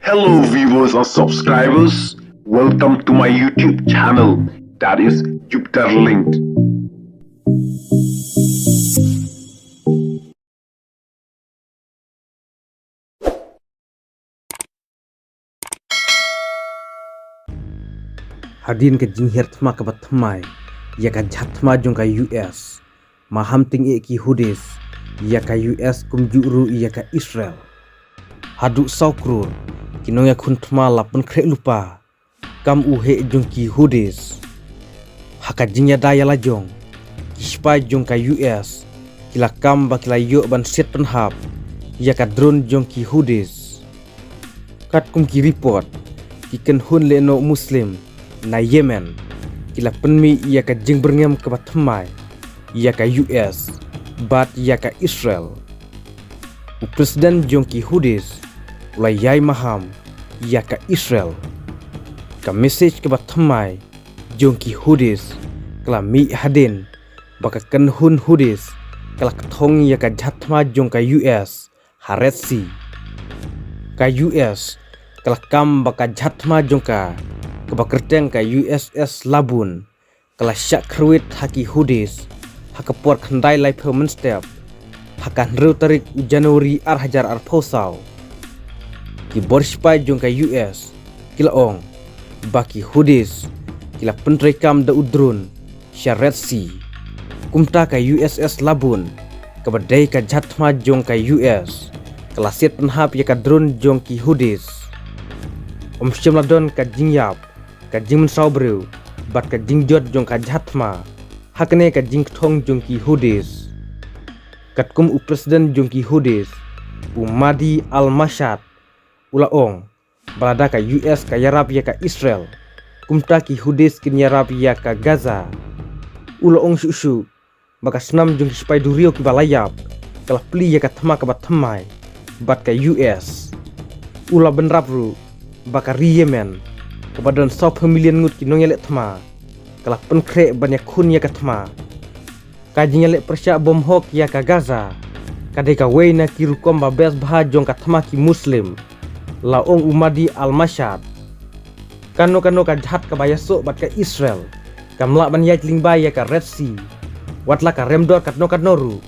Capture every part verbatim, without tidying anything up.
Hello viewers and subscribers, welcome to my YouTube channel, that is Jupiter Linked. Hadien ka jinghiar thma kaba thymmai ïa ka jhat thma jong ka U S, maham tyngeh ki Houthis ïa ka U S kumjuh ruh ïa ka Israel. Haduh saw klur ki nongïakhun thma la pynkhreh lypa kam u heh jong ki Houthis. Ha ka jingïada ïa la jong, ki sipai jong ka U S ki la kam ba ki la ïoh ban siat pynhap ïa ka drone jong ki Houthis. Katkum ki report, ki kynhun lehnoh Muslim na Yemen ki la pynmih ïa ka jingbyrngem kaba thymmai ïa ka U S bad ïa ka Israel. U President jong ki Houthis u la ïai maham ïa ka Israel. Ka message kaba thymmai jong ki Houthis ka la mih hadien ba ka kynhun Houthis ka la kthong ïa ka jhat thma jong ka U S ha Red Sea. Ka U S ka la kam ba ka jhat thma jong ka, kaba kyrteng ka U S S Labun, ka la shah khrwit ha ki Houthis ha ka por khyndai laiphew mynstep ha ka hynriew tarik u January ar hajar arphew saw. Ki bor sipai jong ka U S ki la ong ba ki Houthis ki la pyntreikam da u drone sha Red Sea. Kumta ka U S S Labun, kaba dei ka jhat thma jong ka U S, ka la siat pynhap ïa ka drone jong ki Houthis. Ym shym la don ka jingïap, ka jingmynsaw briew bad ka jingjot jong ka jhat thma ha kane ka jingkthong jong ki Houthis. Katkum u President jong ki Houthis, u Mahdi al-Mashhad, u la ong ba lada ka U S ka ïarap ïa ka Israel, kumta ki Houthis kin ïarap ïa ka Gaza. U la ong shuh shuh ba ka snam jong ki sipai duriaw kiba la ïap ka la plie ïa ka thma kaba thymmai bad ka U S. U la bynrap ruh ba ka ri Yemen, kaba don sawphew million ngut ki nongïaleh thma, ka la pynkhreh ban ïakhun ïa ka thma. Ka jingïaleh pyrshah bymhok ïa ka Gaza ka dei kawei na ki rukom ba best bha jong ka thma ki Muslim, la ong u Mahdi al-Mashhad. Kano kano ka jhat kaba ïasoh bad ka Israel kam lah ban ïaid lyngba ïa ka Red Sea, wat la ka remdor katno katno ruh,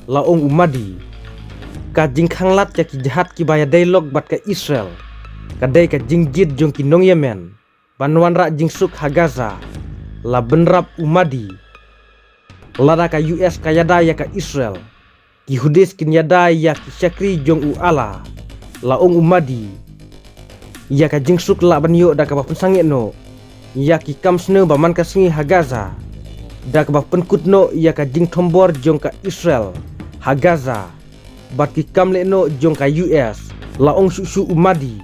la ong u Mahdi. Ka jingkhanglad ïa ki jhat kiba ïadei lok bad ka Israel ka dei ka jingjied jong ki nong Yemen ban wanrah jingsuk ha Gaza, la bynrap u Mahdi. Lada ka U S ka ïada ïa ka Israel, ki Houthis kin ïada ïa ki shakri jong u Allah, la ong u Mahdi. Ïa ka jingsuk lah ban ïoh da kaba pynsangeh noh ïa ki kam sniew ba man ka sngi ha Gaza, da kaba pynkut noh ïa ka jingthombor jong ka Israel ha Gaza bad ki kam lehnoh jong ka U S, la ong shuh shuh u Mahdi.